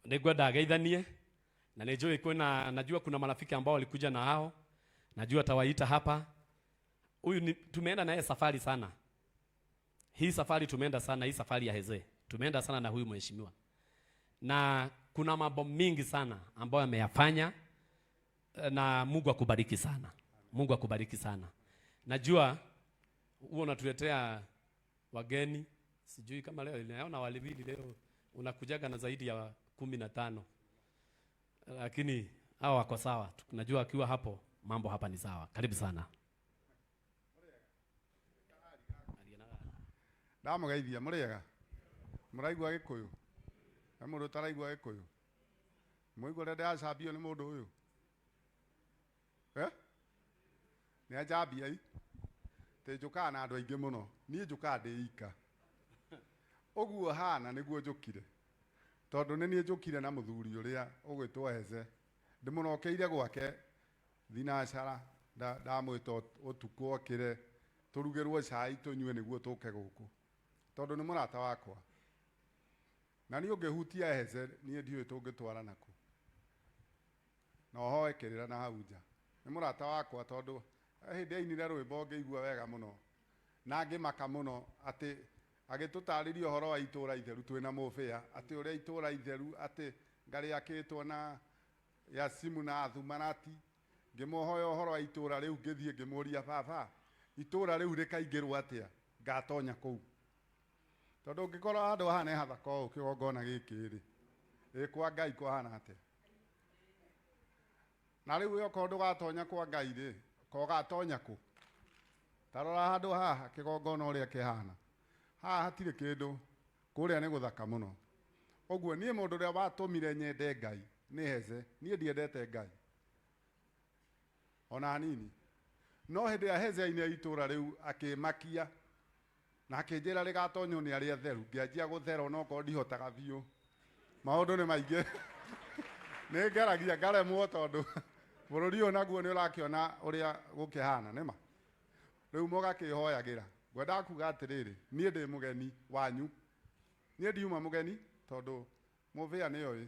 Nĩngwenda ageithanie na nĩnjũĩ kwĩna, najua kuna marafiki ambao walikuja na hao, najua tawaita hapa. Huyu ni tumeenda naye safari sana. Hii safari tumeenda sana, hii safari ya Heze tumeenda sana na huyu mheshimiwa, na kuna mambo mingi sana ambayo ameyafanya, na Mungu akubariki sana. Mungu akubariki sana. Najua huwa unatuletea wageni, sijui kama leo naona waliwili leo unakujaga na zaidi ya 15, lakini hawa wako sawa. Najua akiwa hapo mambo hapa ni sawa. Karibu sana. Ndamũgeithia mũrĩega mũraigua gĩkũyũ he mũndũ ũtaraigua gĩkũyũ mũigua ũrĩa ndĩracambio nĩ mũndũ ũyũ eh? Nĩ anjambia i tĩ njũkaga na andũ aingĩ mũno niĩ njũkaga ndĩ ika ũguo hana nĩguo njũkire tondũ nĩ niĩ njũkire na mũthuri ũrĩa ũgwĩtwo Heze ndĩmũrokeire gwake thinacara ndamwĩta ũtukũ okĩre tũrugĩrwo cai tũnyue nĩguo tũke gũkũ tondũ nĩ mũrata wakwa na niĩ ũngĩhutia Heze niĩ ndiũĩ tũngĩtwarana kũ na ũhoe kĩrĩra na hau nja nĩ mũrata wakwa tondũ hĩndĩ ainire rwĩmbo ngĩigua wega mũno na ngĩmaka mũno atĩ agĩtũtarĩria ũhoro wa itũra itheru twĩna mũbĩa atĩ ũrĩa itũra itheru atĩ ngarĩakĩtwo na yasimu na athumarati ngĩmũhoya ũhoro wa itũra rĩu ngĩthiĩ ngĩmũria baba itũra rĩu rĩkaingĩrwo atĩa ngatonya kũu tondũ ũngĩkorwo handũ haha nĩ hathaka ũũ kĩgongona gĩkĩ rĩ ĩ kwa Ngai kwahana atĩa na rĩu okorwo ndũgatonya kwa Ngai rĩ ko ũgatonya kũ ta rora handũ haha kĩgongona ũrĩa kĩhana haha hatirĩ kĩndũ kũrĩa nĩ gũthaka mũno ũguo niĩ mũndũ ũrĩa watũmire nyende Ngai nĩ Heze niĩ ndiendete Ngai ona hanini no hĩndĩ ya Heze ainire itũra rĩu akĩmakia na akĩnjĩra rĩgatonywo nĩ arĩa atheru ngĩanjia gũthera onokorwo ndihotaga biũ maũndũ nĩ maingĩ nĩ ngeragia ngaremwo tondũ bũrũri ũyũ naguo nĩ ũrakĩona ũrĩa gũkĩhana nĩma rĩu mũgakĩhoyagĩra ngwendaga kuga atĩrĩrĩ niĩ ndĩ mũgeni wanyu niĩ ndiuma mũgeni tondũ mũbĩa nĩoĩ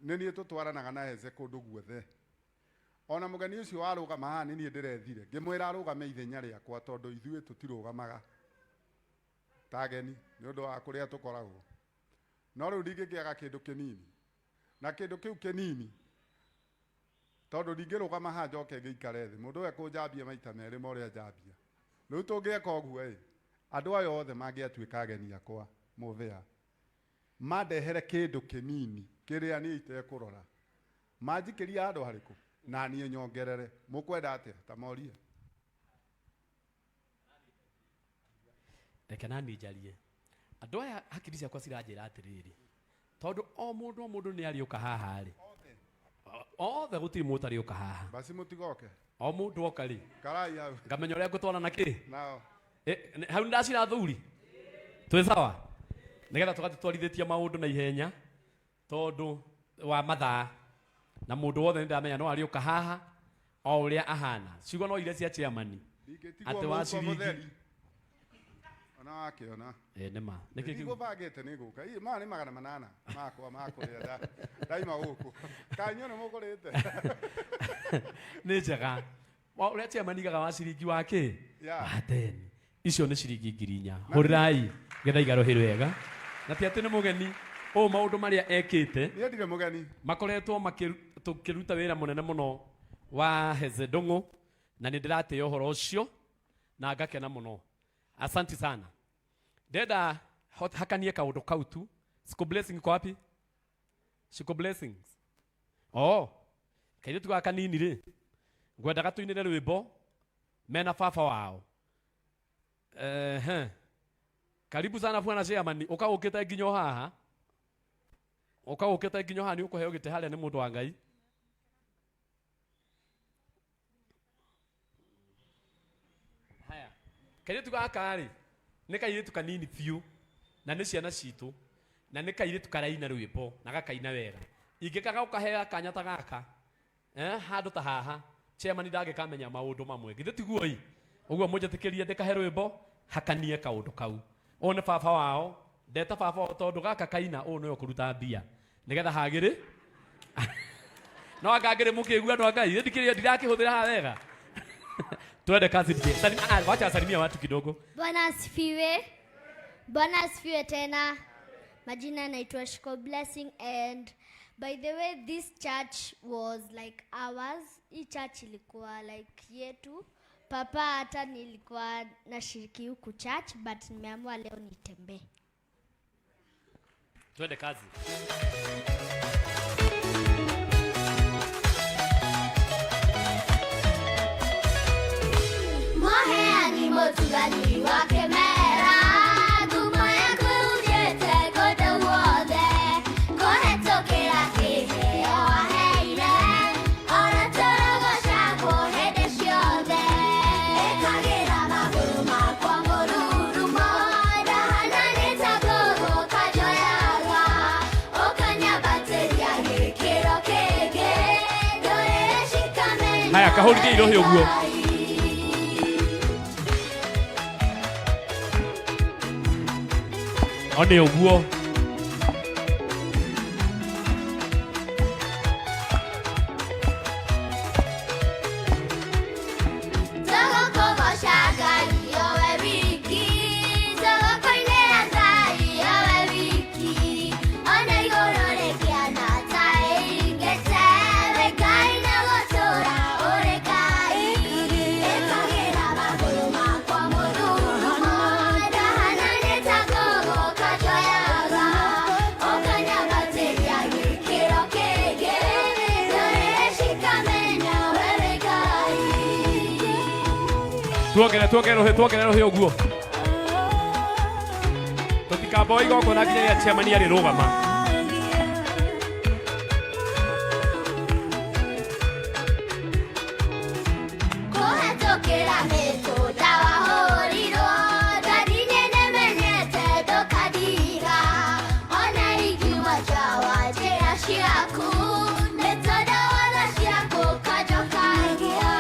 nĩ niĩ tũtwaranaga na Heze kũndũ guothe ona mũgeni ũcio warũgama haha nĩ niĩ ndĩrethire ngĩmwĩra arũgame ithenya rĩakwa tondũ ithuĩ tũtirũgamaga ta ageni nĩ ũndũ wa kũrĩa tũkoragwo no rĩu ndingĩkĩaga kĩndũ kĩnini na kĩndũ kĩu kĩnini tondũ ndingĩrũgama haha njoke ngĩikare thĩ mũndũ ũyũ ekũnjambia maita merĩ ma ũrĩa njambia rĩu tũngĩeka ũguo ĩ andũ aya othe mangĩatuĩka ageni akwa mũthĩa mandehere kĩndũ kĩnini kĩrĩa niĩ itekũrora manjikĩria handũ harĩkũ na niĩ nyongerere mũkwenda atĩa ta morie Reke nani njarie andũ aya hakiri ciakwa ciranjĩra atĩrĩrĩ tondũ o mũndũ o mũndũ nĩ arĩũka haha rĩ othe gũtirĩ mũndũ ũtarĩũka haha basi mũtigoke o mũndũ oka rĩ karai hau ngamenya ũrĩa ngũtwarana kĩ nao Hau nĩndacira thuri twĩ sawa nĩgetha tũgathiĩ twarithĩtie maũndũ na ihenya tondũ wa mathaa na mũndũ wothe nĩndamenya no arĩũka haha o ũrĩa ahana ciugo no iria cia chairman ndingĩtigwo Atĩ wa mũhuko ciringi. mũtheri ona wakĩona Nĩ ma nĩkĩ kĩu ndigũbangĩte nĩ gũka Ĩ, maya nĩ 800 makwa ma kũrĩa ndaima gũkũ kanyu nĩ mũkũrĩte nĩ njega ũrĩa chairman igaga wa ciringi wa kĩ Yeah. wa 10 icio nĩ ciringi 4,000 hũrĩrai getha igarũhĩ wega na ti atĩ nĩ mũgeni ũũ maũndũ marĩa ekĩte niĩ ndirĩ mũgeni makoretwo tũkĩruta wĩra mũnene mũno wa Heze Ndung'u na nĩ ndĩratĩĩa ũhoro ũcio na ngakena mũno asanti sana ndenda hakanie kaũndũ kau tu Siko Blessing iko wapi Siko Blessings oh kairĩtu gaka kanini rĩ ngwendaga tũinĩre rwĩmbo mena baba wao ehe karibu sana bwana chairman ũka ũkĩte nginya o haha ũka ũkĩte nginya o haha nĩ ũkũheo gĩtĩ harĩa nĩ mũndũ wa Ngai haya kairĩtu gaka rĩ nĩ kairĩtu kanini biũ na nĩ ciana citũ na nĩ kairĩtu karaina rwĩmbo na gakaina wega ingĩkaga ũkahea kanya ta gaka handũ ta haha chairman ndangĩkamenya maũndũ mamwe githĩ tiguo ĩ ũguo mũnjĩtĩkĩrie ndĩkahe rwĩmbo hakanie kaũndũ kau ũyũ nĩ baba wao ndeta baba wao tondũ gaka kaina ũyũ nĩwe ũkũruta mbia Nigetha hagĩrĩ. No anga ngĩrĩ mũkĩigua andũ a Ngai, ndikĩrĩ ndirakĩhũthĩra haha wega. Twende kazi DJ. Wacha asalimia watu kidogo. Bwana asifiwe. Bwana asifiwe tena. Majina naitwa Shiko Blessing, and by the way, this church was like ours. Hii church ilikuwa like yetu. Papa hata nilikuwa nashiriki huku church, but nimeamua leo nitembee. Twende kazi. Moheani mũtugani wake mera, ngumo yaku ĩhunjĩte kũndũ guothe, kũhetũkĩra kĩheo waheire, ona tũrogocagwo hĩndĩ ciothe. Ĩkagĩra magũrũ makwa mũrurumo, ndahana nĩ ta ngũgũ kanjoyaga, ũkanyambatĩria gĩkĩro kĩngĩ, ndũrĩrĩ cikamenya Haya, kahũrithia irohi ũguo. One ũguo. Tũgũkũgoca Ngai owe wiki, tũgũkũinĩra Ngai owe wiki, ona igũrũ rĩkĩana ta ĩingĩte, wĩ Ngai na gũtũũra ũrĩ Ngai. Ĩkagĩra magũrũ makwa mũrurumo, ndahana nĩ ta ngũgũ kanjoyaga, ũkanyambatĩria gĩkĩro kĩngĩ, ndũrĩrĩ cikamenya we wĩ Ngai. Tuongere, tuongere rũhĩ, tuongere rũhĩ ũguo. Tũtikamboe igongona nginya rĩrĩa chairman arĩrũgama. Kũhetũkĩra mĩtũnda wahũrirwo, ndadi nĩmenyete ndũkandiga, ona ingiuma nja wa njĩra ciaku, nĩ tondũ wa tha ciaku ũkanjokagia.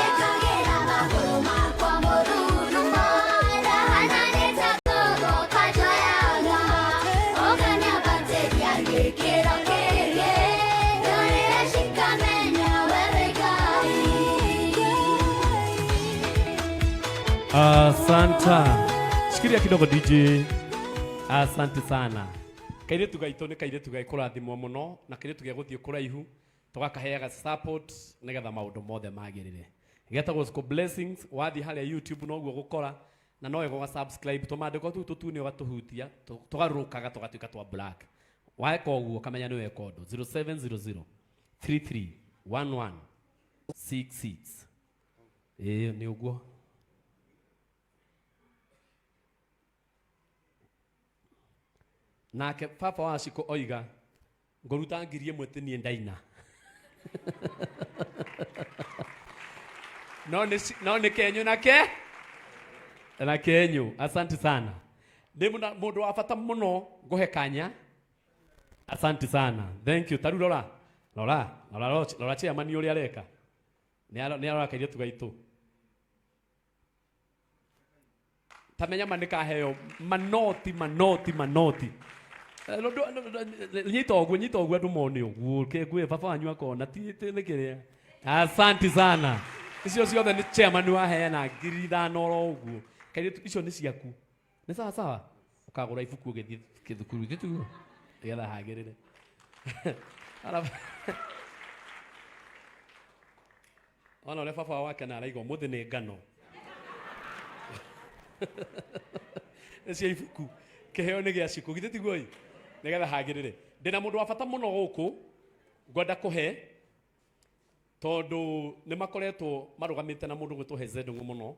Ĩkagĩra magũrũ makwa mũrurumo, ndahana nĩ ta ngũgũ kanjoyaga, ũkanyambatĩria gĩkĩro kĩngĩ, ndũrĩrĩ cikamenya we wĩ Ngai. Asante. Shikilia kidogo DJ. Asante sana. Kairitu gaitũ nĩ kairitu ge kũrathimwo mũno na kairitu ge gũthiĩ kũraihu, tũgakaheaga support nĩgetha maũndũ mothe magĩrĩre. Getagwo School Blessings, wathiĩ harĩa YouTube noguo gũkora na no wega ũga subscribe, tũmandĩko tũu tũtune ũgatũhutia, tũgarũrũkaga tũgatuĩka twa black. Weka ũguo ũkamenya nĩ weka ũndũ. 0700 3311 66. Ĩĩ nĩ ũguo. Nake baba wa Shiko oiga ngũruta 1000 ti niĩ ndaina. No nĩ kenyu na ke na kenyu. Asante sana. Nĩ mũndũ wa bata mũno ngũhe kanya. Asante sana. Thank you. Taru rora. Rora, rora, rora chairman ũrĩa areka. Nĩ arora kairĩtu gaitũ. Tamenya ma nĩkaheo manoti, manoti, manoti. Nyita ũguo, nyita ũguo andũ mone ũguo. Kĩngue baba wanyu akona ti nĩ kĩrĩa. Asante sana. Icio ciothe nĩ chairman waheana 5,000 oro ũguo. Kairĩtu icio nĩ ciaku. Nĩ sawa sawa. Ũkagũra ibuku ũgĩthiĩ gĩthukuru gĩtuo. Nĩgetha hagĩrĩre. Arabu. Ona ũrĩa baba wake na araigua ũmũthĩ nĩ ngano. Nĩ cia ibuku. Kĩheo nĩ gĩa Shiko, githĩ tiguo ĩ? Nĩgetha hagĩrĩre. Ndĩna mũndũ wa bata mũno gũkũ ngwenda kũhe, tondũ nĩ makoretwo marũgamĩte na mũndũ gwĩtwo Heze Ndung'u mũno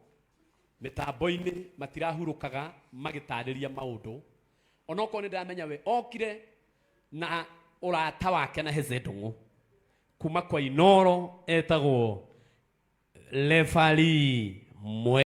mĩtambo-inĩ, matirahurũkaga magĩtarĩria maũndũ. Onokorwo nĩ ndĩramenya we okire na ũrata wake na Heze Ndung'u kuma kwa Inoro, etagwo Referee Mwe.